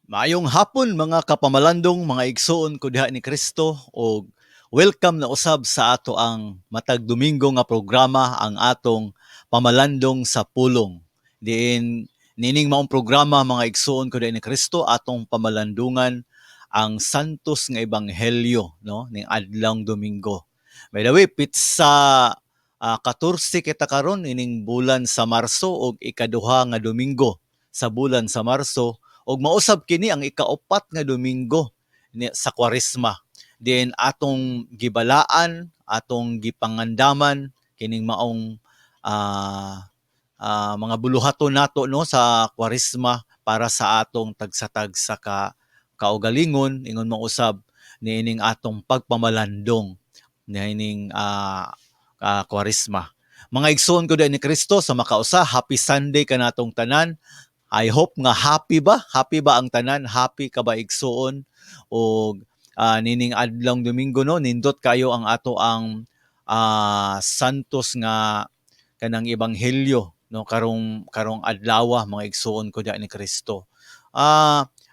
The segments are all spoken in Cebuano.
Maayong hapon, mga kapamalandong, mga igsuon ko diha ni Kristo, og welcome na usab sa ato ang matag Domingo nga programa, ang atong Pamalandong sa Pulong. Diin nining maong programa, mga igsuon ko diha ni Kristo, atong pamalandungan ang Santos nga Ebanghelyo, no, ning adlawng Domingo. By the way, pitsa 14 kita karon ining bulan sa Marso og ikaduha nga Domingo sa bulan sa Marso ug mausab kini ang ikaupat nga Domingo ni sa Kwaresma. Then atong gibalaan, atong gipangandaman kining maong mga buluhaton nato, no, sa Kwaresma para sa atong tagsa-tagsa ka kaugalingon, ingon mausab niining atong pagpamalandong niining Kwaresma. Mga igsoon ko ni Kristo, sa makausa, happy Sunday kanatong tanan. I hope nga happy ba? Happy ba ang tanan? Happy ka ba, igsuon? O nining adlawng Domingo, no, nindot kayo ang ato ang santos nga kanang ebanghelyo, no, karong karong adlaw, mga igsuon ko ni Kristo.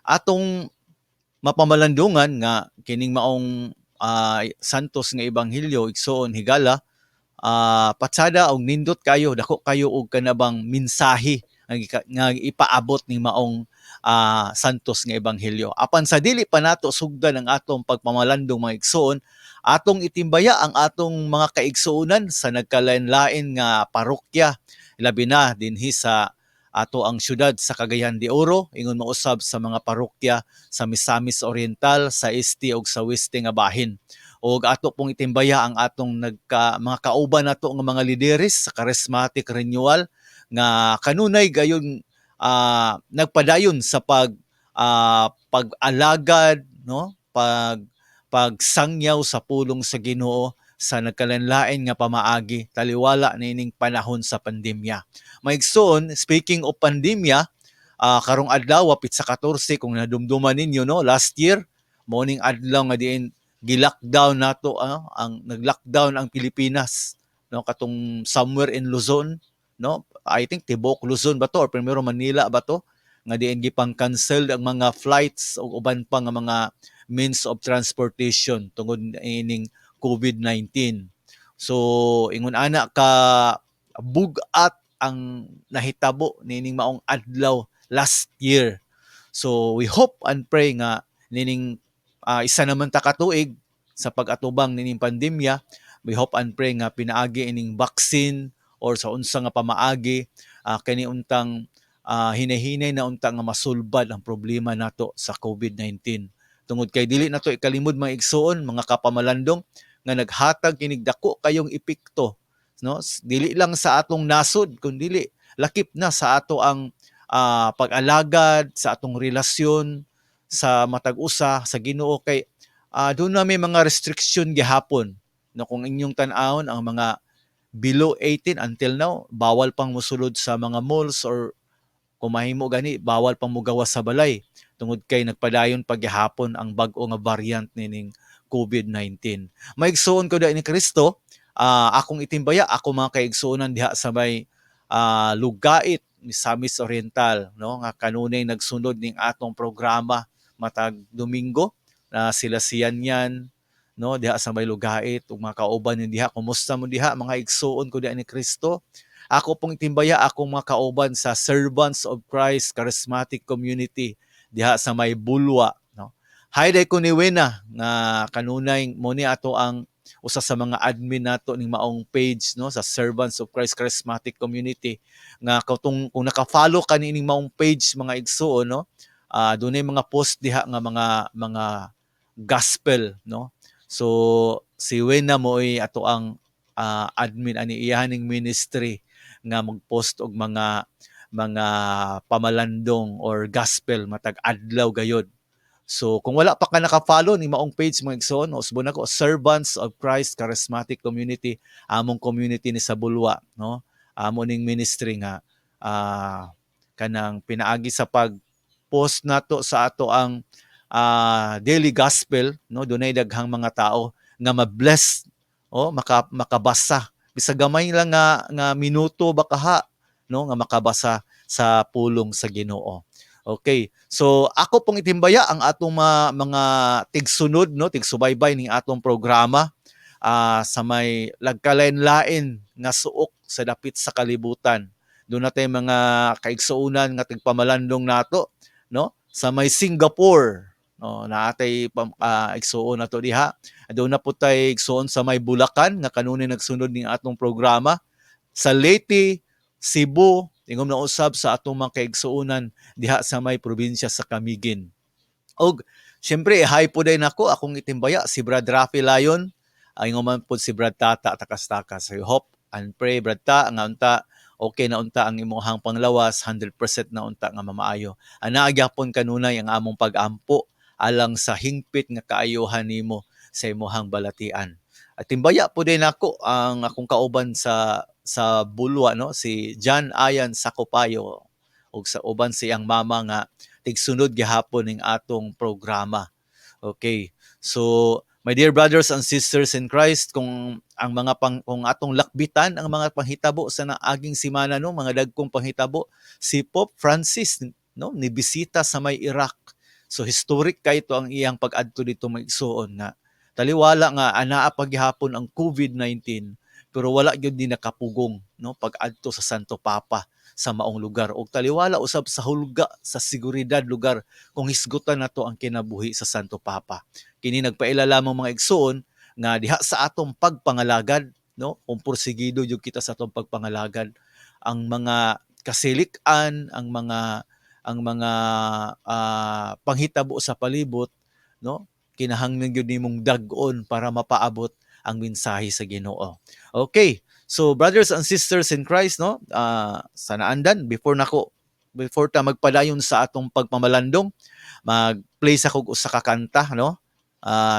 Atong mapamalandungan nga kining maong santos nga ebanghelyo, igsuon, higala, patsada og nindot kayo, dako kayo og kanabang mensahe nga ipaabot ni maong santos nga ebanghelyo. Apan sa dili pa nato sugdan ang atong pagpamalandong, mga igsuon, atong itimbaya ang atong mga kaigsuonan sa nagkalain-lain nga parokya, labi na dinhi sa ato ang syudad sa Cagayan de Oro, ingon mausab sa mga parokya sa Misamis Oriental, sa Este ug sa Weste nga bahin. Og ato pong itimbaya ang atong nagka mga kauban nato nga mga lideres sa Charismatic Renewal nga kanunay gayon nagpadayon sa pag-alagad, no, pagsangyaw sa pulong sa Ginoo sa nagkalain-lain nga pamaagi taliwala niining panahon sa pandemya. Maigsoon, speaking of pandemya, karong adlaw pitsa 14, kung nadumduman ninyo, no, last year mao ning adlaw nga diin gi-lockdown nato, ang nag-lockdown ang Pilipinas, no, katong somewhere in Luzon, no, I think tibuok Luzon ba to or primero Manila ba to, nga diin gipang-cancel ang mga flights ug uban pa nga mga means of transportation tungod ining COVID-19. So ingon ana ka bug-at ang nahitabo niining maong adlaw last year. So we hope and pray nga nining isa naman ta ka tuig sa pag-atubang nining pandemya, we hope and pray nga pinaagi ining vaccine or sa unsa nga pamaagi, kini untang hinay-hinay na unta nga masulbad ang problema nato sa COVID-19. Tungod kay dili nato ikalimod, mga igsuon, mga kapamalandong, nga naghatag kinig dako kayong epekto, no, dili lang sa atong nasod kundi lakip na sa ato ang pag-alagad sa atong relasyon sa matag usa sa Ginoo, kay doon na may mga restriction gihapon, no. Kung inyong tan-awon, ang mga below 18 until now bawal pang mosulod sa mga malls or kung mahimo gani bawal pang mogawas sa balay tungod kay nagpadayon pa gihapon ang bag-o nga variant nining COVID-19. Maigsuon ko ni Kristo, akong itimbaya ako mga kaigsuonan diha sa may Lugait, Misamis Oriental, no, nga kanunay nagsunod ning atong programa matag Domingo na sila siyan yan, no, diha sa may Lugait ug mga kauban ni diha. Kumusta mo diha, mga igsuon ko diha ni Kristo? Ako pong itimbaya akong mga kauban sa Servants of Christ Charismatic Community diha sa may Bulwa, no. Hi day ko ni Wena nga kanunay mo ni ato ang usa sa mga admin nato ning maong page, no, sa Servants of Christ Charismatic Community, nga kung naka-follow ka niining maong page, mga igsuon, no, dunay mga post diha nga mga gospel, no. So si Wena mo'y ato ang admin ani, iyaning ministry nga mag-post og mga pamalandong or gospel matag adlaw gayod. So kung wala pa ka naka-follow ni maong page, mga igsoon, usbon ako, Servants of Christ Charismatic Community, among community ni sa Bulwa, no. Amo ning ministry nga kanang pinaagi sa pag-post nato sa ato ang daily gospel, no, dunay daghang mga tao nga ma-bless o makabasa bisag gamay lang nga nga minuto ba kaha, no, nga makabasa sa pulong sa Ginoo. Okay. So ako pong itimbaya ang atong mga tigsunod, no, tigsubaybay ning atong programa sa may lagkalain-lain nga suok sa dapit sa kalibutan. Doon natay mga kaigsuonan nga tigpamalandong nato, no, sa may Singapore, no, naatay igsuon nato diha. Doon na po tay igsuon sa may Bulacan nga kanunay nagsunod ning atong programa, sa Leyte, Cebu, ingom na usab sa atong mga kaigsuonan diha sa may probinsya sa Camiguin. Og siyempre hi po din ako, akong itimbaya si Brad Rafi Layon, ay man po si Brad Tata Takas-Takas. I hope and pray, Brad Ta, nga unta okay na unta ang imuhang panglawas, 100% na unta nga mamaayo. Ana gyapon kanunay ang among pag-ampo alang sa hingpit nga kaayuhan nimo sa imuhang balatian. At timbaya po din ako ang akong kauban sa Bulwa, no, si John Ayan Sakupayo ug sa uban siyang mama nga tigsunod gihapon ning atong programa. Okay. So, my dear brothers and sisters in Christ, kung ang mga pang, kung atong lakbitan ang mga panghitabo sa naaging semana, no, mga dagkong panghitabo, si Pope Francis, no, nibisita sa may Iraq. So historic kay ito ang iyang pag-adto dito, mga igsuon, nga taliwala nga anaa paghihapon ang COVID-19, pero wala gyud ni nakapugong, no, pag-adto sa Santo Papa sa maong lugar, og taliwala usab sa hulga sa seguridad lugar kung hisgutan nato ang kinabuhi sa Santo Papa. Kini nagpaila lamang, mga igsuon, nga diha sa atong pagpangalagad, no, kung porsigido jud kita sa atong pagpangalagad, ang mga kasilikan, ang mga panghitabo sa palibot, no, kinahanglan gyud nimong dag-on para mapaabot ang mensahe sa Ginoo. Okay. So brothers and sisters in Christ, no, sa naandan, before ta magpadayon sa atong pagpamalandong, mag-play sa kog usa ka kanta, no?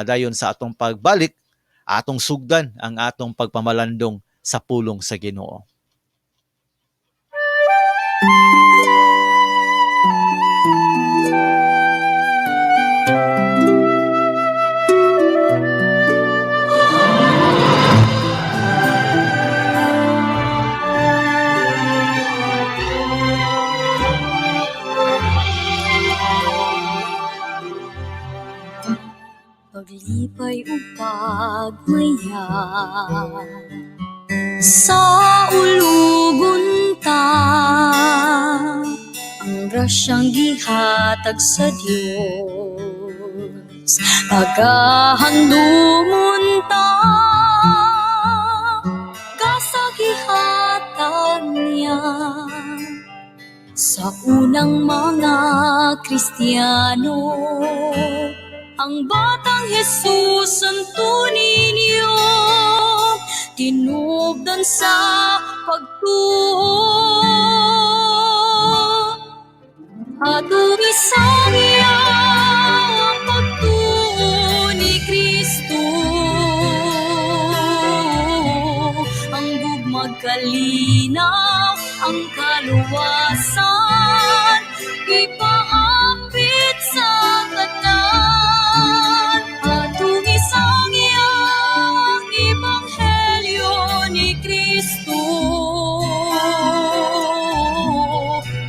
Dayon sa atong pagbalik, atong sugdan ang atong pagpamalandong sa pulong sa Ginoo. Paglipay ug pagmaya sa ulugon ta, ang grasyang gihatag sa Dios, pagahandumon ta sa gihatag niya sa unang mga Kristiyano. Ang batang Jesus Santo Niño, tinubdan sa pagtuo. Atong isangyaw ang pagtuo ni Kristo, ang gugma'g kalinaw, ang kaluwasan, ipaapit sa tanan. Atong isangyaw ang ebanghelyo ni Kristo,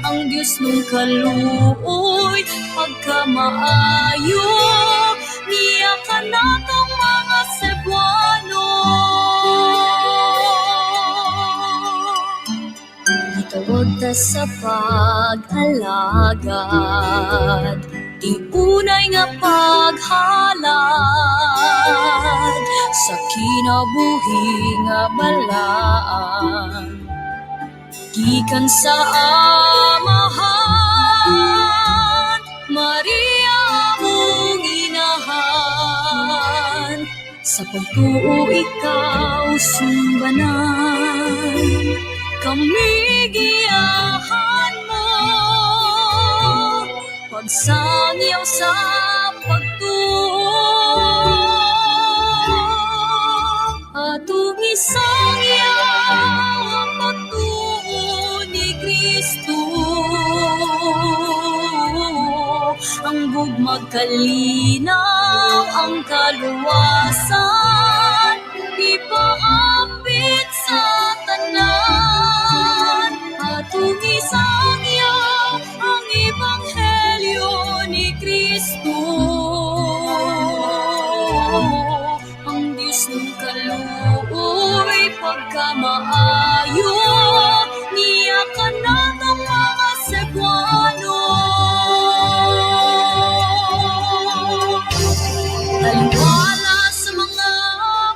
ang Diyos nung kaluoy, pagkamaayo niya kanatong mga Cebuano. Gitawag ta sa pag-alagad, tiunay nga paghalad sa kinabuhi nga balaan gikan sa Amahan. Maria among inahan, sa pagtuo ikaw sumbanan, kami giyahan mo pagsangyaw sa pagtuo. Atong isangyaw ang pagtuo ni Kristo, ang gugma'g kalinaw, ang kaluwasan, ipaapit sa tanan. Atong isangyaw ang ebanghelyo. Pagkamaayo niya kanatong mga Cebuano. Taliwala sa mga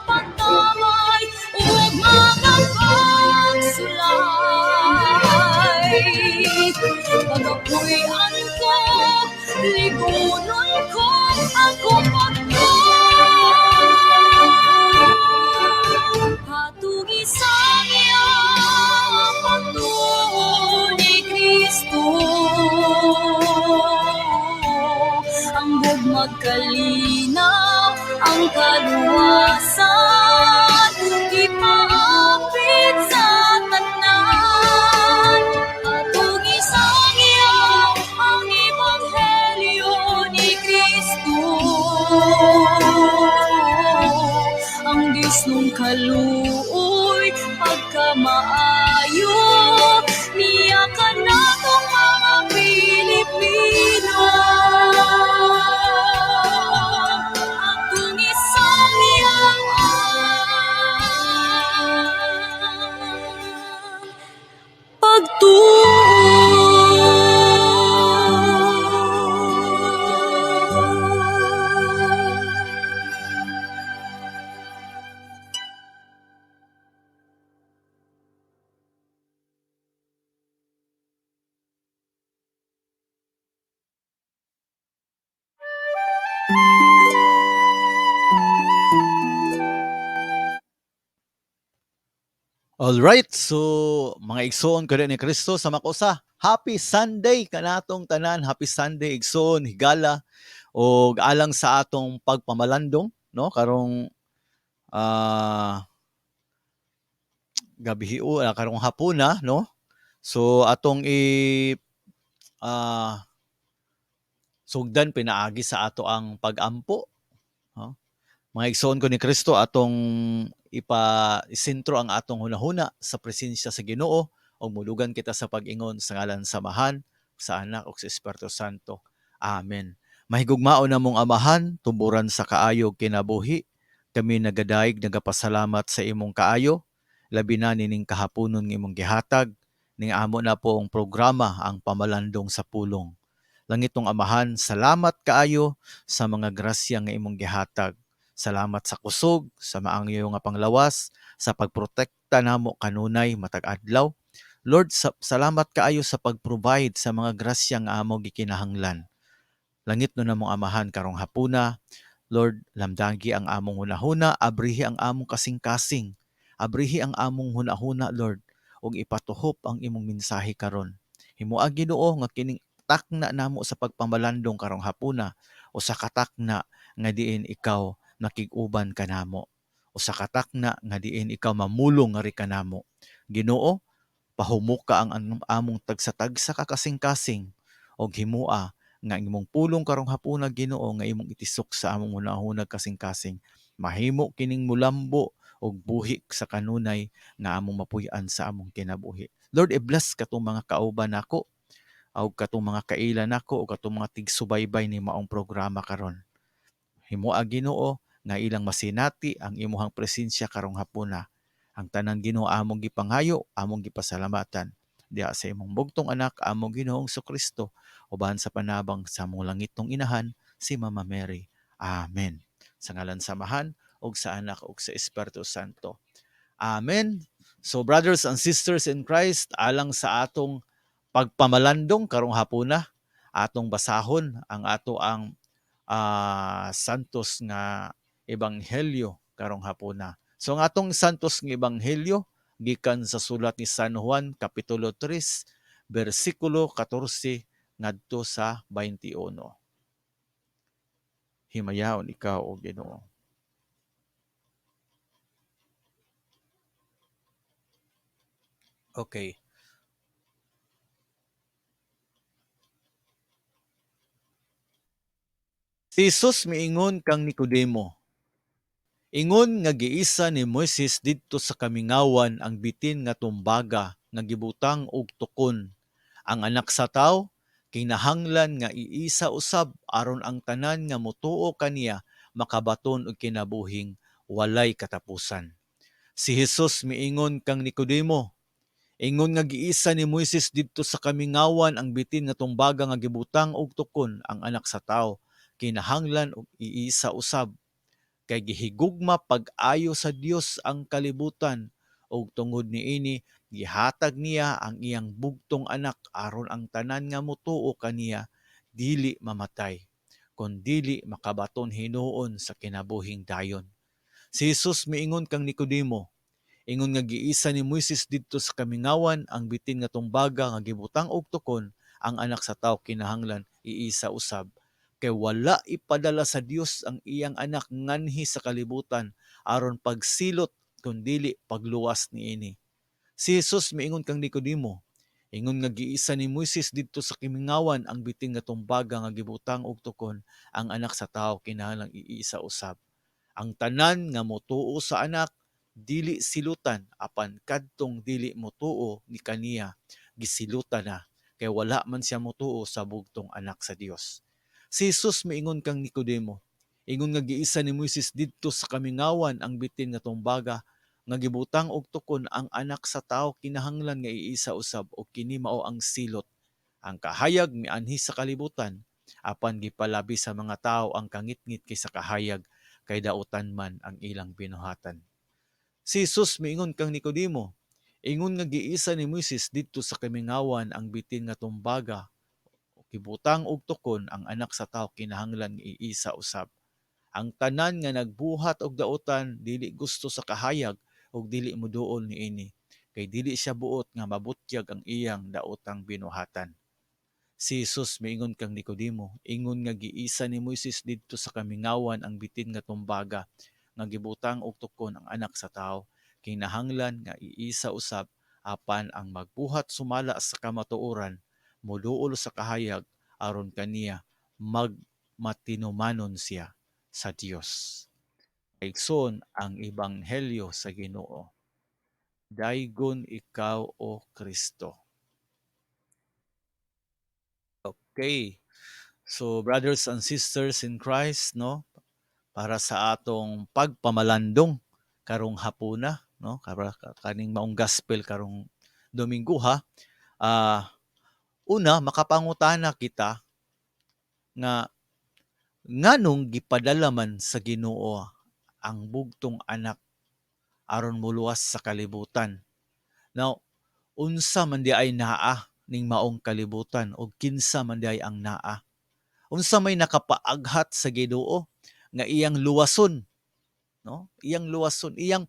pagkamay ug mga pagsulay, pagapuy-an ko, ligunon ko akong pagtuo. Hatugi sangyaw ang pagtuo ni Kristo, ang gugmag kalinaw, ang kaluwasan, ipaapit sa tanan. Atong isangyaw ang ebanghelyo ni Kristo, ang Diyos nung kaluoy, pagkamaayo niya kanatong mga Pilipino. Atong isangyaw ang pagtuo. All right, so mga igsoon ko ni Kristo sa makusa. Happy Sunday kanatong tanan, happy Sunday igsoon, higala og alang sa atong pagpamalandong, no, karong gabi o karong hapuna, no. So atong i sugdan pinaagi sa ato ang pagampo, no? Mga igsoon ko ni Kristo, atong ipa-sentro ang atong hunahuna sa presensya sa Ginoo ug mulugan kita sa pag-ingon sa ngalan sa Amahan, sa Anak ug sa Espiritu Santo. Amen. Mahigugmao namong Amahan, tuburan sa kaayo kinabuhi, kami nagadayeg nagapasalamat sa imong kaayo, labi na nining kahaponon nga imong gihatag ning amo na pong programa ang pamalandong sa pulong. Langitong Amahan, salamat kaayo sa mga grasya nga imong gihatag. Salamat sa kusog, sa maangyo nga panglawas, sa pagprotekta namo kanunay matag adlaw. Lord, salamat kaayo sa pag-provide sa mga grasya nga amo gikinahanglan. Langit no namong Amahan karong hapuna, Lord, lamdagi ang among hunahuna, abrihi ang among kasing-kasing, abrihi ang among hunahuna, Lord, ug ipatuhop ang imong mensahe karon. Himoa Ginoo nga kining takna namo sa pagpamalandong karong hapuna, usa ka takna nga diin ikaw nakig-uban kanamo, usa ka takna nga diin ikaw mamulong ngari kanamo. Ginoo, pahumuka ang among tagsa-tagsa ka kasing-kasing og himoa nga ang imong pulong karong hapuna Ginoo nga imong itisok sa among hunahuna kasing-kasing. Mahimo kining mulambo og buhi sa kanunay nga among mapuy-an sa among kinabuhi. Lord, i-bless katong mga kauban nako og katong mga kaila nako og katong mga tigsubaybay ni maong programa karon. Himoa Ginoo nga ilang masinati ang imuhang presensya karong hapuna. Ang tanan Ginoo among gipangayo, among gipasalamatan diha sa imong bugtong anak among Ginoong Kristo uban sa panabang sa among langitnong inahan si Mama Mary. Amen. Sa ngalan sa Amahan ug sa Anak ug sa Espiritu Santo. Amen. So brothers and sisters in Christ, alang sa atong pagpamalandong karong hapuna, atong basahon ang ato ang Santos nga Ebanghelyo karong hapuna. So ang atong Santos nga Ebanghelyo gikan sa sulat ni San Juan kapitulo 3 bersikulo 14 ngadto sa 21. Himayaon ikaw o Ginoo. Okay. Si Jesus miingon kang Nicodemo, ingon nga giisa ni Moises didto sa kamingawan ang bitin nga tumbaga nga gibutang og tukon. Ang anak sa tawo kinahanglan nga iisa usab aron ang tanan nga motuo kaniya makabaton og kinabuhing walay katapusan. Si Jesus miingon kang Nicodemo, ingon nga giisa ni Moises didto sa kamingawan ang bitin nga tumbaga nga gibutang og tukon, ang Anak sa Tawo kinahanglan og iisa usab. Kay gihigugma pag-ayo sa Dios ang kalibutan ug tungod niini gihatag niya ang iyang bugtong Anak aron ang tanan nga motuo kaniya dili mamatay kun dili makabaton hinuon sa kinabuhing dayon. Si Jesus miingon kang Nicodemo, ingon nga giisa ni Moises didto sa kamingawan ang bitin nga tumbaga nga gibutang og tukon, ang Anak sa Tawo kinahanglan iisa usab. Kay wala ipadala sa Dios ang iyang Anak nganhi sa kalibutan aron pagsilot kundili pagluwas niini. Si Jesus miingon kang Nicodemo, ingon nga giisa ni Moises didto sa kamingawan ang bitin nga tumbaga nga gibutang og tukon, ang Anak sa Tawo kinahanglan iisa usab. Ang tanan nga motuo sa Anak dili silutan, apan kadtong dili motuo ni kaniya gisilutan na kay wala man siya motuo sa bugtong Anak sa Dios. Si Jesus miingon kang Nicodemo, ingon nga giisa ni Moises didto sa kamingawan ang bitin nga tumbaga nga gibutang og tukon, ang Anak sa Tawo kinahanglan nga iisa usab og kini mao ang silot. Ang kahayag mianhi sa kalibutan, apan gipalabi sa mga tawo ang kangitngit kaysa kahayag kay dautan man ang ilang binuhatan. Si Jesus miingon kang Nicodemo, ingon nga giisa ni Moises didto sa kamingawan ang bitin nga tumbaga gibutang og tukon, ang Anak sa Tawo kinahanglan nga iisa usab. Ang tanan nga nagbuhat og dautan dili gusto sa kahayag ug dili moduol niini kay dili siya buot nga mabutyag ang iyang daotang binuhatan. Si Jesus miingon kang Nicodemo, ingon nga giisa ni Moises didto sa kamingawan ang bitin nga tumbaga nga gibutang og tukon, ang Anak sa Tawo kinahanglan nga iisa usab, apan ang magbuhat sumala sa kamatuoran moduol sa kahayag aron kaniya magmatinumanon siya sa Dios. Igsoon, ang ebanghelyo sa Ginoo. Daygon ikaw, O Kristo. Okay. So brothers and sisters in Christ, no? Para sa atong pagpamalandong karong hapuna, no? Para kaning maong gospel karong Domingo ha. Una, makapangutana kita nga nganong gipadala man sa Ginoo ang bugtong Anak aron moluwas sa kalibutan. Now, unsa man di ay naa ning maong kalibutan o kinsa man di ay ang naa? Unsa may nakapaaghat sa Ginoo nga iyang luwason, no? Iyang luwason, iyang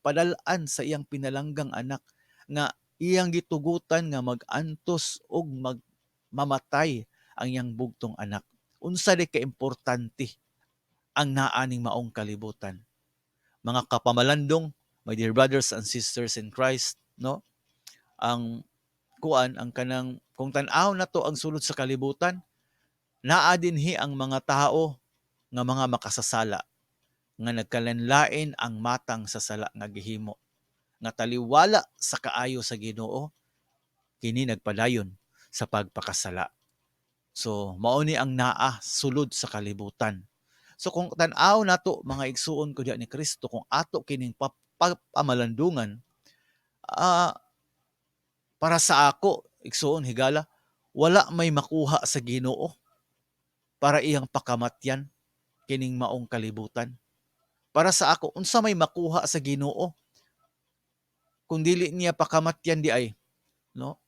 padal-an sa iyang pinalanggang Anak nga iyang gitugutan nga mag-antos og mamatay ang iyang bugtong Anak. Unsa di ka importante ang naa ning maong kalibutan? Mga kapamalandong, my dear brothers and sisters in Christ, no? Ang kuan, ang kanang kung tan-aw na to ang sulod sa kalibutan, naa dinhi ang mga tao nga mga makasasala nga nagkalanlain ang matang sa sala nga gihimo nga taliwala sa kaayo sa Ginoo, kini nagpadayon sa pagpakasala. So mao ni ang naa sulod sa kalibutan. So kung tan-aw nato, mga igsuon ko diha ni Kristo, kung ato kining pamalandungan, para sa ako, igsuon, higala, wala may makuha sa Ginoo para iyang pakamatyan kining maong kalibutan. Para sa ako, unsa may makuha sa Ginoo kung dili niya pakamatyan di ay, no?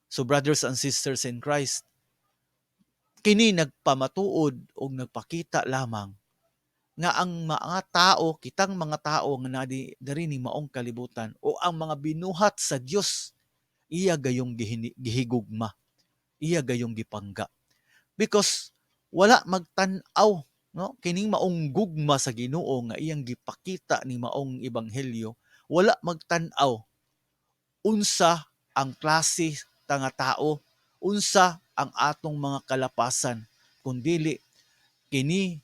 So brothers and sisters in Christ, kini nagpamatuod og nagpakita lamang nga ang mga tao, kitang mga tao nga naa diri ni maong kalibutan o ang mga binuhat sa Dios, iya gayong gihigugma, iya gayong gipangga. Because wala magtan-aw, no, kining maong gugma sa Ginoo nga iyang gipakita ni maong ebanghelyo, wala magtan-aw unsa ang klase ta nga tao, unsa ang atong mga kalapasan, kundili kini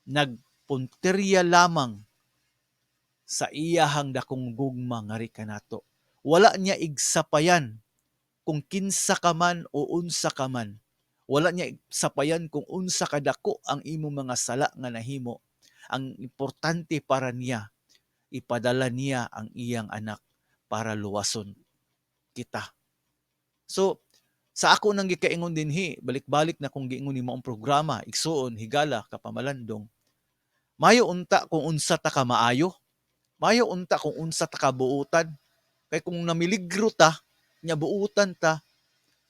nagpuntirya lamang sa iyahang dakong gugma ngari kanato. Wala niya igsapayan kung kinsa ka man o unsa ka man. Wala niya igsapayan kung unsa kadako ang imong mga sala nga nahimo. Ang importante para niya, Ipadala niya ang iyang anak para luwason kita. So, sa ako nang gikaingon dinhi, balik-balik na kong giingon ni maong programa, igsuon, higala, kapamalandong. Mayo unta kung unsa ta ka maayo. Mayo unta kung unsa ta ka buutan. Kay kung namiligro ta, nya buutan ta,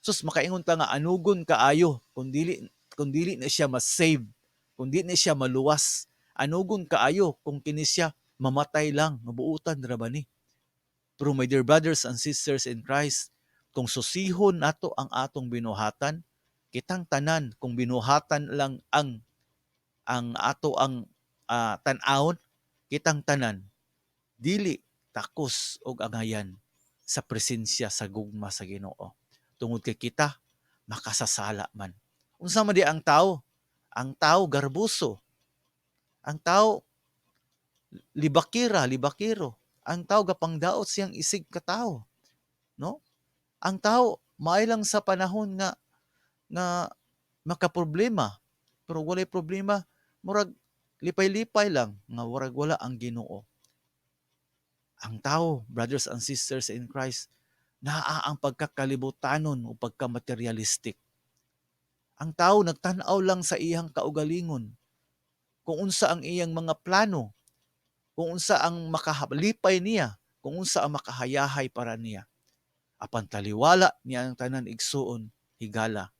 sus, makaingon ta nga anugon kaayo kung dili na siya ma-save, kung di na siya maluwas, anugon kaayo kung kini siya mamatay lang, mabuutan ra ba ni? Pero my dear brothers and sisters in Christ, kung susihon nato ang atong binuhatan, kitang tanan, kung binuhatan lang ang ato ang tan-awon, kitang tanan dili takos og angayan sa presensya sa gugma sa Ginoo. Tungod kay kita makasasala man. Unsa man di ang tao? Ang tao garbuso. Ang tao libakira, libakiro. Ang tao gapangdaot siyang isig katawo. No? Ang tao maay lang sa panahon nga makaproblema, pero walay problema, murag lipay-lipay lang nga murag wala ang Ginoo. Ang tao, brothers and sisters in Christ, naa ang pagkakalibutanon o pagka-materialistic. Ang tao nagtan-aw lang sa iyang kaugalingon. Kung unsa ang iyang mga plano, kung unsa ang makahalipay niya, kung unsa ang makahayahay para niya. Apan taliwala niya ang tanan, igsuon, higala.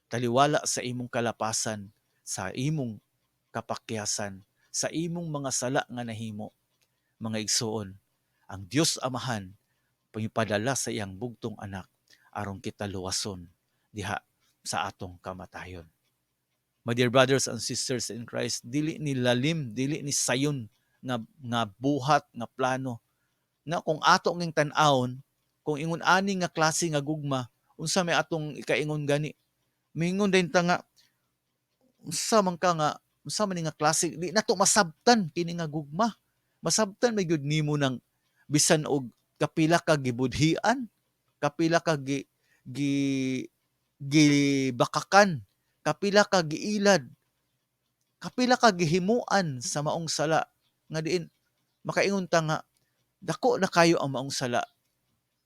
Taliwala sa imong kalapasan, sa imong kapakyasan, sa imong mga sala nga nahimo. Mga igsuon, ang Dios Amahan pamipadala sa iyang bugtong anak aron kita luwason diha sa atong kamatayon. My dear brothers and sisters in Christ, dili ni lalim, dili ni sayon nga buhat, nga plano. Na kung ato ning tan-awon, kung ingon ani nga klase nga gugma, unsa may atong ikaingon gani? Mingon din ta nga unsa man ka nga unsa man ni nga klase, di nato masabtan kini nga gugma. Masabtan may gyud nimo ng bisan og kapila ka gibudhian, kapila ka gi gi gibakakan, kapila ka giilad, kapila ka gihimuan sa maong sala nga diin makaingon ta nga dako na kayo ang maong sala.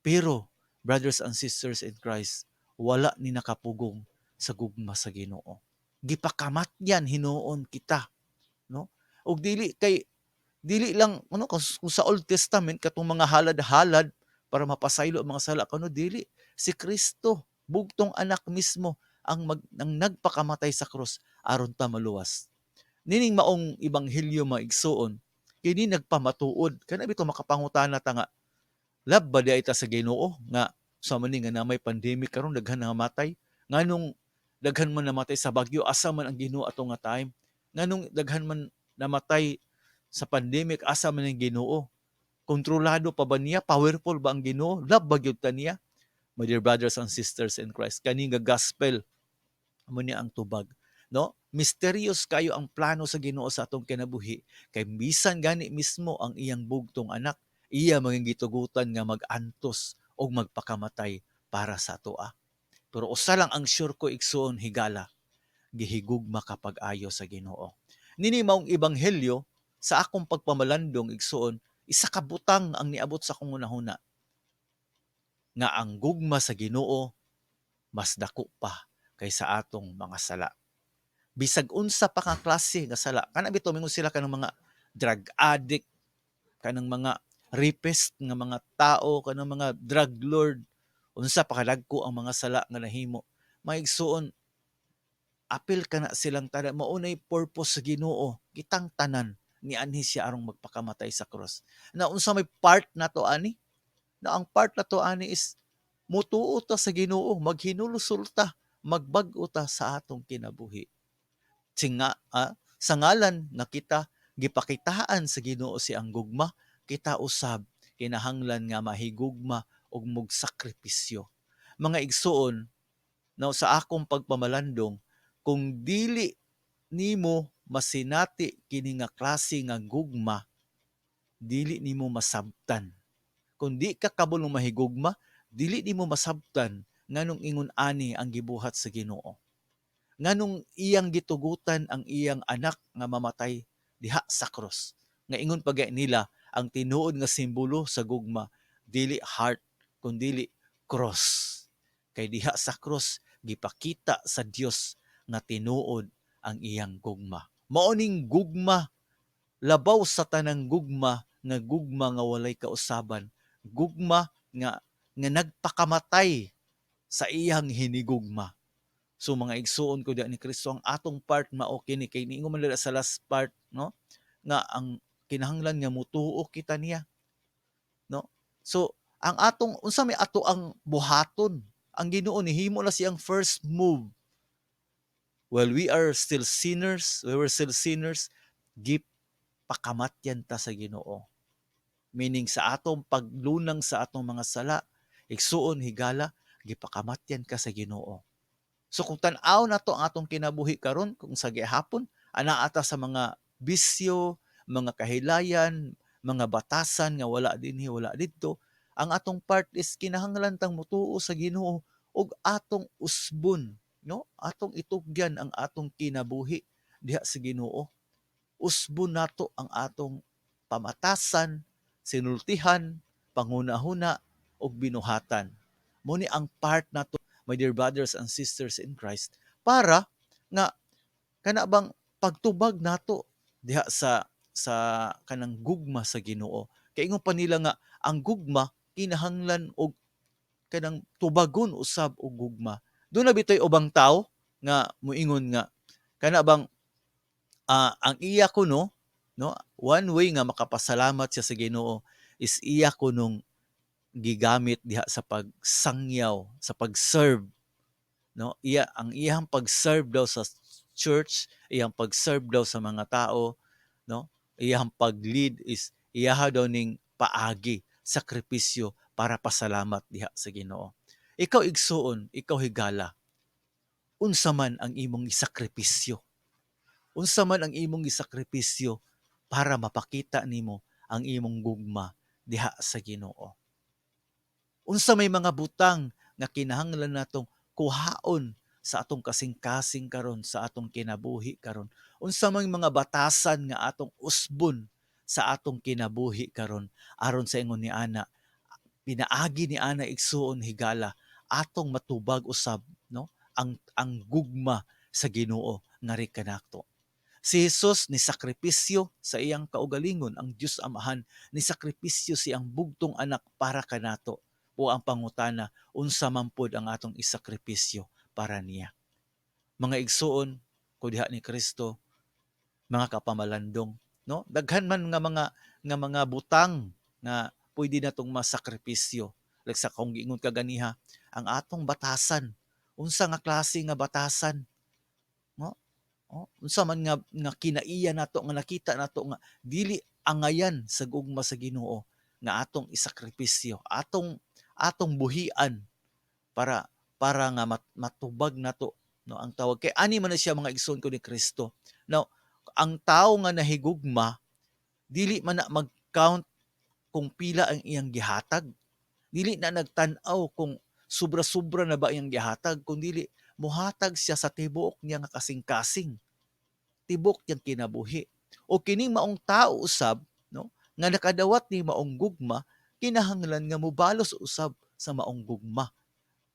Pero brothers and sisters in Christ, wala ni nakapugong sa gugma sa Ginoo. Gipakamatyan hinuon kita, no? Og dili kay dili lang ano kung sa Old Testament katong mga halad-halad para mapasaylo ang mga sala kuno, dili si Kristo, bugtong anak mismo, ang nagpakamatay sa krus aron ta maluwas. Nining maong ebanghelyo, mga igsuon, kini nagpamatuod kana bitaw makapangutana ta nga love ba diay ta sa Ginoo nga sa man ni nga na may pandemic karon, daghan na namatay, nganong daghan man namatay sa bagyo, asa man ang Ginoo ato nga time, nganong daghan man namatay sa pandemic, asa man ang Ginoo, kontrolado pa ba niya, powerful ba ang Ginoo, love ba gyud ta niya? My dear brothers and sisters in Christ, kani nga gospel mo ni ang tubag, no? Mysterious kayo ang plano sa Ginoo sa atong kinabuhi kay bisan gani mismo ang iyang bugtong anak, iya maging gitugutan nga mag-antos og magpakamatay para sa atoa. Pero usa lang ang sure ko, igsuon, higala, gihigugma ka pag-ayo sa Ginoo. Nini maong ebanghelyo, sa akong pagpamalandong, igsuon, isa ka butang ang niabot sa akong hunahuna nga ang gugma sa Ginoo mas dako pa kaysa atong mga sala. Bisag unsa pa ka klase nga sala. Kana bitaw mingon sila kanang mga drug addict, kanang mga rapist nga mga tao, kanang mga drug lord, unsa pa kadagko ang mga sala nga nahimo. Mga igsuon, apil kana silang tanan, mao nay purpose sa Ginoo. Kitang tanan nianhi siya aron magpakamatay sa cross. Na unsa may part nato ani? Na ang part nato ani is mutuo ta sa Ginoo, maghinulsol ta, magbag-o ta sa atong kinabuhi. Singa, sa ngalan nga kita gipakitaan sa Ginoo si ang gugma, kita usab kinahanglan nga mahigugma ug mogsakripisyo. Mga igsuon, no, sa akong pagpamalandong, kung dili nimo masinati kini nga klase nga gugma, dili nimo masabtan. Kung di ka kabulong mahigugma, dili nimo masabtan nganong ingon ani ang gibuhat sa Ginoo. Nganong iyang gitugutan ang iyang anak nga mamatay diha sa krus. Nga ingon pa nila Ang tinuod nga simbolo sa gugma dili heart kundili cross. Kay diha sa cross gipakita sa Dios nga tinuod ang iyang gugma. Mao ning gugma labaw sa tanang gugma, nga gugma nga walay kausaban, gugma nga nga nagpakamatay sa iyang hinigugma. So mga igsuon ko diha ni Kristo, ang atong part mao kini, kay niingon man dira sa last part, no, nga ang kinahanglan nga mutuo kita niya, no? So ang atong, unsa may ato ang buhaton? Ang Ginoo nihimo na siyang first move. While we are still sinners, we were still sinners, gipakamatyan ta sa Ginoo. Meaning sa atong paglunang sa atong mga sala, igsuon, higala, gipakamatyan ka sa Ginoo. So kung tan-aw nato ang atong kinabuhi karon, kung sa gihapon anaa ta sa mga bisyo, mga kahilayan, mga batasan nga wala dinhi, wala didto, ang atong part is kinahanglan tang mutuo sa Ginoo ug atong usbon, no? Atong itugyan ang atong kinabuhi diha sa Ginoo. Usbon nato ang atong pamatasan, sinultihan, panghuna-huna ug binuhatan. Mao ni ang part nato, my dear brothers and sisters in Christ, para nga kana bang pagtubag nato diha sa kanang gugma sa Ginoo. Kay ingon pa nila nga ang gugma kinahanglan og kanang tubagon usab og gugma. Duna bitoy ubang tawo nga moingon nga kana bang ang iya kuno, no, one way nga makapasalamat siya sa Ginoo is iya kunong gigamit diha sa pagsangyaw, sa pag-serve, no? Iya ang iyang pag-serve daw sa church, iyang pag-serve daw sa mga tao, no? Iyang pag-lead is iyaha daw ning paagi, sakripisyo para pasalamat diha sa Ginoo. Ikaw igsuon, ikaw higala, unsa man ang imong isakripisyo? Unsa man ang imong gisakripisyo para mapakita nimo ang imong gugma diha sa Ginoo? Unsa may mga butang nga kinahanglan natong kuhaon sa atong kasing-kasing karon, sa atong kinabuhi karon? Unsa may mga batasan nga atong usbon sa atong kinabuhi karon aron sa ingon ni ana, pinaagi ni ana, igsuon, higala, atong matubag usab, no, ang gugma sa Ginoo ngari kanato? Si Jesus ni sakripisyo sa iyang kaugalingon. Ang Dios Amahan ni sakripisyo siyang bugtong anak para kanato. O ang pangutana, unsa man pod ang atong isakripisyo para niya? Mga igsuon ko diha ni Kristo, mga kapamalandong, no? Daghan man nga mga butang nga pwede natong masakripisyo. Like sa kung giingon kaganiha, ang atong batasan, unsa nga klase nga batasan, no? Oh, unsa man nga nga kinaiya nato nga nakita nato nga dili angayan sa gugma sa Ginoo nga atong isakripisyo, atong atong buhian para para nga matubag nato, no, ang tawag kay ani man na siya, mga igsoon ko ni Kristo. Now, ang tawo nga nahigugma dili man na mag-count kung pila ang iyang gihatag, dili na nagtan-aw kung sobra-sobra na ba iyang gihatag, kung dili mohatag siya sa tibuok niya nga kasing-kasing, tibuok niyang kinabuhi. O kining maong tao usab, no, nga nakadawat ni maong gugma, kinahanglan nga mobalos usab sa maong gugma.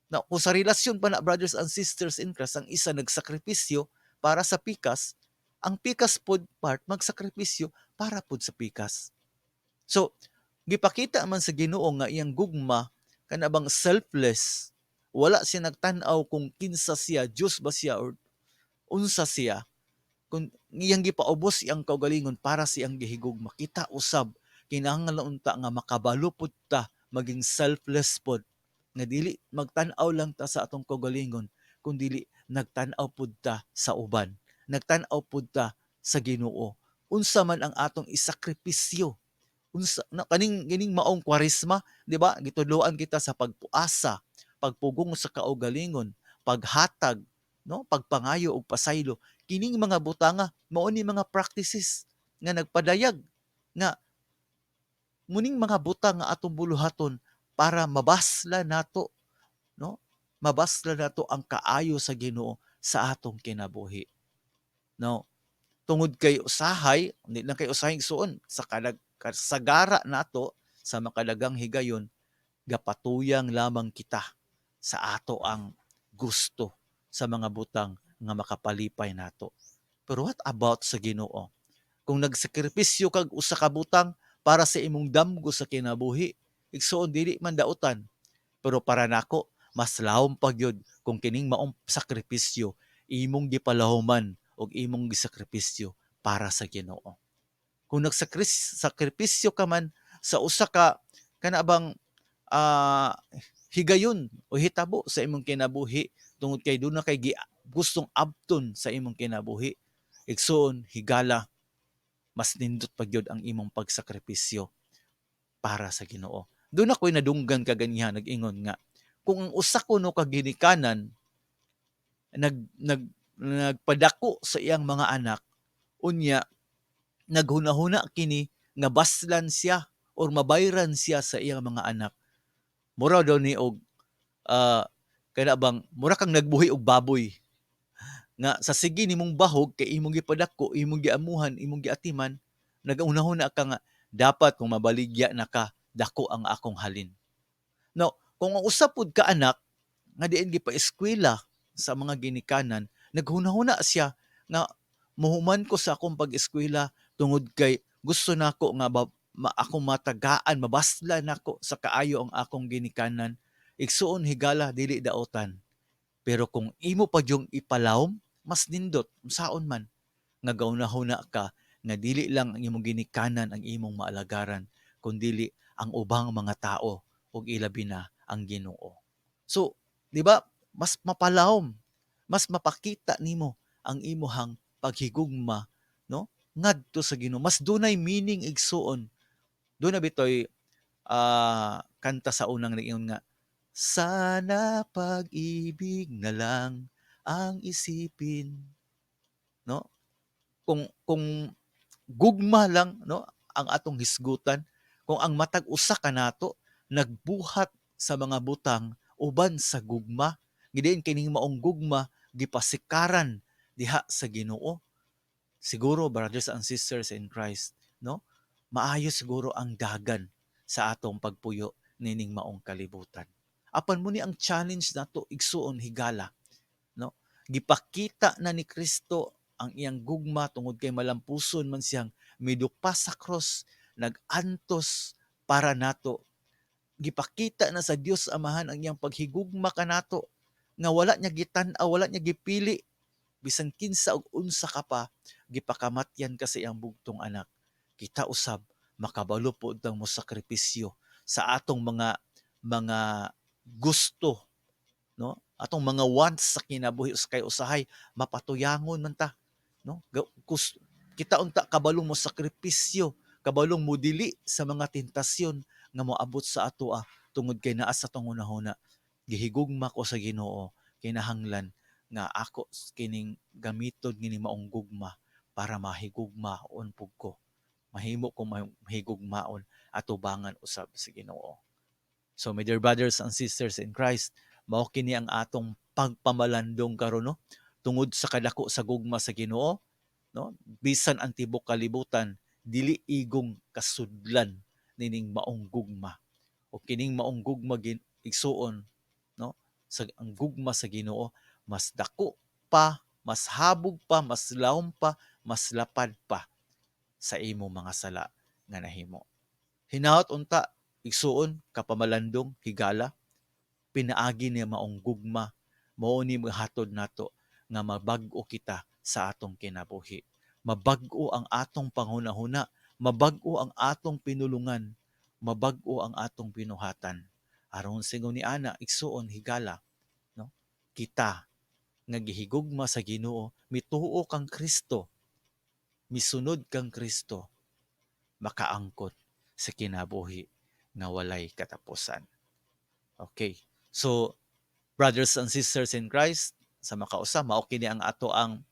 Na kung sa relasyon pa na, brothers and sisters in Christ, ang isa nagsakripisyo para sa pikas, ang pikas pod part magsakripisyo para pod sa pikas. So gipakita man sa Ginoo nga iyang gugma kana bang selfless. Wala siya nagtan-aw kung kinsa siya, Dios ba siya or unsa siya, kung iyang gipaubos iyang kaugalingon para siyang gihigugma. Kita usab kinahanglan unta nga makabalo pud ta maging selfless pod, nga dili magtan-aw lang ta sa atong kaugalingon, kun dili nagtan-aw pud ta sa uban, nagtan-aw pud ta sa Ginoo. Unsa man ang atong isakripisyo? Unsa na kaning kining maong Kwaresma, di ba? Gitudloan kita sa pagpuasa, pagpugong sa kaugalingon, paghatag, no, pagpangayo og pasaylo. Kining mga butanga mao ni mga practices nga nagpadayag nga muning mga butang nga atong buluhaton para mabasla nato, no, mabasla nato ang kaayo sa Ginoo sa atong kinabuhi, no? Tungod kay usahay, hindi lang kay usahay, igsuon, sa kanag Kasagara nato sa makadaghang higayon, gapatuyang lamang kita sa ato ang gusto sa mga butang nga makapalipay nato. Pero what about sa Ginoo? Kung nagsakripisyo kag usa ka butang para sa imong damgo sa kinabuhi, igsuon, dili man dautan. Pero para nako, mas lawom pa gyud kung kining maong sakripisyo imong gipalahuman og imong gisakripisyo para sa Ginoo. Kung nagsakripisyo ka man sa usa ka kana bang higayon o hitabo sa imong kinabuhi tungod kay duna kay gustong abton sa imong kinabuhi, igsuon, higala, mas nindot pa gyud ang imong pagsakripisyo para sa Ginoo. Duna ko'y nadunggan kaganiha nag-ingon nga kung ang usa kuno ka ginikanan nag nag nagpadako sa iyang mga anak, unya naghunahuna kini nga baslan siya or mabayran siya sa iyang mga anak, mura daw ni og kana bang mura kang nagbuhi og baboy nga sa sige nimong bahog kay imong gipadako, imong giamuhan, imong giatiman, nagahuna-huna ka nga dapat kung mabaligya na ka, dako ang akong halin. No, kung ang usa pud ka anak nga diin gipa-eskwela sa mga ginikanan, naghunahuna siya nga muhuman ko sa akong pag-eskwela tungod kay gusto nako nga akong matagaan, mabasla nako sa kaayo ang akong ginikanan. Igsuon, higala, dili daotan. Pero kung imo pa yung ipalawom, mas nindot, unsaon man, nga gaunahuna ka nga dili lang ang imong ginikanan ang imong maalagaran, kundili ang ubang mga tao ug ilabi na ang Ginoo. So, di ba, mas mapalawom, mas mapakita nimo ang imuhang paghigugma, no, ngadto sa Ginoo. Mas dunay meaning, igsuon. Duna bitoy kanta sa unang nag-ingon nga "Sana pag-ibig na lang ang isipin," no? Kung gugma lang, no, ang atong hisgutan, kung ang matag usa kanato nagbuhat sa mga butang uban sa gugma, gidiin kining maong gugma gipasikaran diha sa Ginoo. Siguro, brothers and sisters in Christ, no, maayo siguro ang dagan sa atong pagpuyo nining maong kalibutan. Apan mao ni ang challenge nato, igsuon, higala, no? Gipakita na ni Kristo ang iyang gugma tungod kay malampuson man siyang midupa sa cross, nag-antos para nato. Gipakita na sa Dios Amahan ang iyang paghigugma kanato nga wala niya gitan-aw, wala niya gipili bisan kinsa ug unsa ka pa, gipakamatyan ka sa iyang bugtong anak. Kita usab makabalo pod tang mosakripisyo sa atong mga gusto, no, atong mga wants sa kinabuhi, kay usahay mapatuyangon man ta, no? Kita unta kabalong mo sakripisyo, kabalong mo dili sa mga tentasyon nga moabot sa atoa tungod kay naa sa atong hunahuna, gihigugma ko sa Ginoo, kinahanglan nga ako kining gamiton kini maong gugma para mahigugmaon pud ko, mahimo ko mahigugmaon atubangan usab sa Ginoo. So my dear brothers and sisters in Christ, mao kini ang atong pagpamalandong karon, no, tungod sa kadako sa gugma sa Ginoo, no, bisan ang tibok kalibutan dili igong kasudlan nining maong gugma. O kining maong gugma, igsuon, no, sa ang gugma sa Ginoo mas dako pa, mas habog pa, mas lawom pa, mas lapad pa sa imong mga sala nga nahimo. Hinaot unta, igsuon, kapamalandong, higala, pinaagi niya maong gugma mao ni mahatod nato nga mabag-o kita sa atong kinabuhi. Mabag-o ang atong panghunahuna, mabag-o ang atong pinulungan, mabag-o ang atong binuhatan. Aron sigon ni ana, igsuon, higala, no, kita nga gihigugma sa Ginoo, mituo kang Kristo, misunod kang Kristo, makaangkon sa kinabuhi nga walay katapusan. Okay. So, brothers and sisters in Christ, sa makausa, mao kini ang ato ang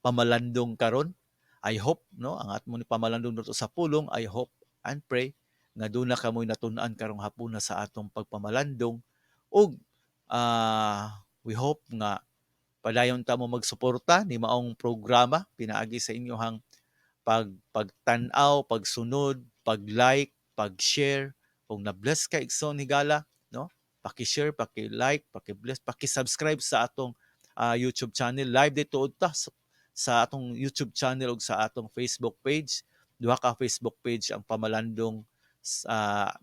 pamalandong karon. I hope, no, ang atmo ni pamalandong dito sa pulong, I hope and pray nga duna kamoy natun-an karong hapuna sa atong pagpamalandong ug we hope nga padayon ta mo magsuporta ni maong programa pinaagi sa inyohang pagtan-aw, pagsunod. Pag-like, pag-share kung na-bless ka, igsoon higala, no? Paki-share, paki-like, paki-bless, paki-subscribe sa atong YouTube channel. Live dito ta sa atong YouTube channel ug sa atong Facebook page. Duha ka Facebook page ang Pamalandong,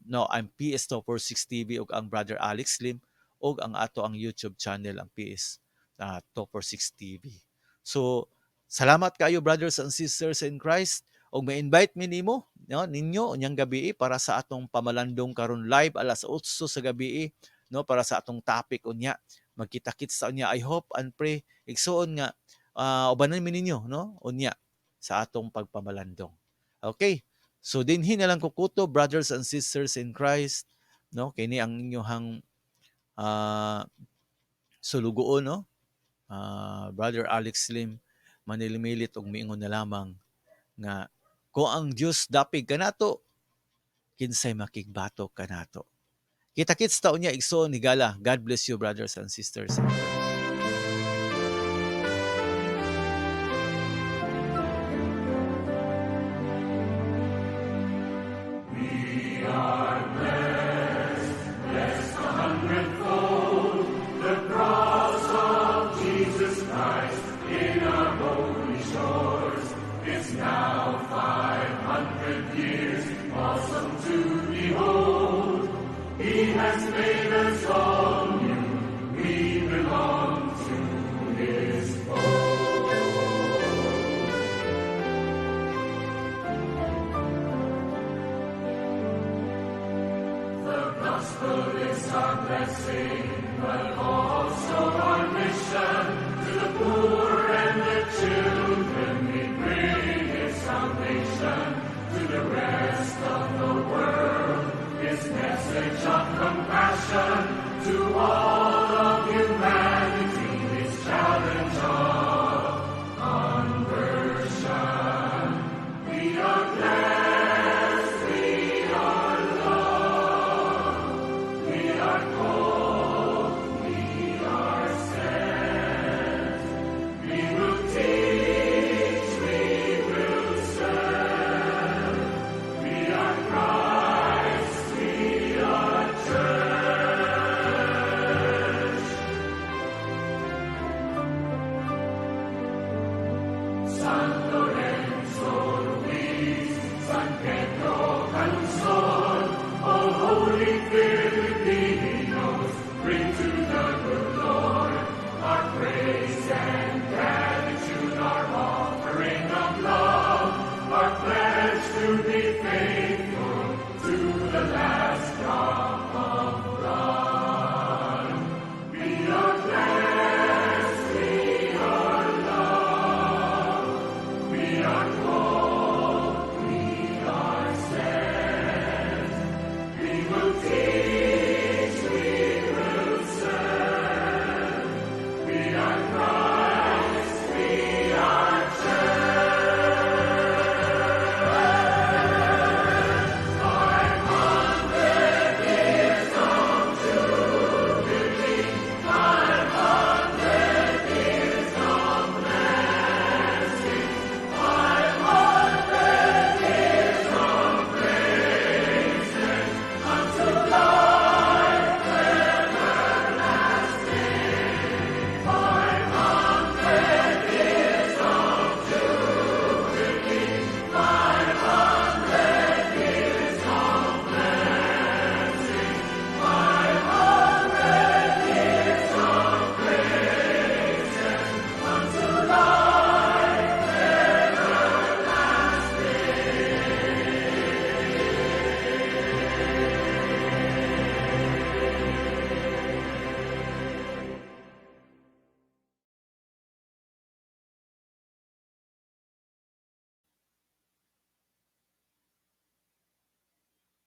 no, ang PS 246 TV ug ang Brother Alex Lim ug ang ato ang YouTube channel, ang PS 246 TV. So salamat kayo, brothers and sisters in Christ, ug ma-invite mi nimo, no, ninyo unyang gabi para sa atong pamalandong karon live alas 8 sa gabi, no, para sa atong topic unya. Magkita-kits sa unya. I hope and pray, igsuon, nga ubanan mi ninyo, no, unya sa atong pagpamalandong. Okay. So dinhi na lang ko kutob, brothers and sisters in Christ, no? Kini ang inyong sulugoon, no? Brother Alex Lim manilimilit og miingon na lamang nga kung ang Dios dapig kanato, kinsay makigbatok kanato? Kita-kits ta unya, igsoon higala. God bless you, brothers and sisters in Christ. We are blessed, blessed a hundredfold. The cross of Jesus Christ in our holy shores is now 500 years, awesome to behold. He has made us all new, we belong to His fold. The gospel is our blessing, but also our mission. To the poor and the children we bring His salvation. To the rest of the world, His message of compassion. To all of humanity, His challenge of conversion. We are blessed, we are loved, we are called.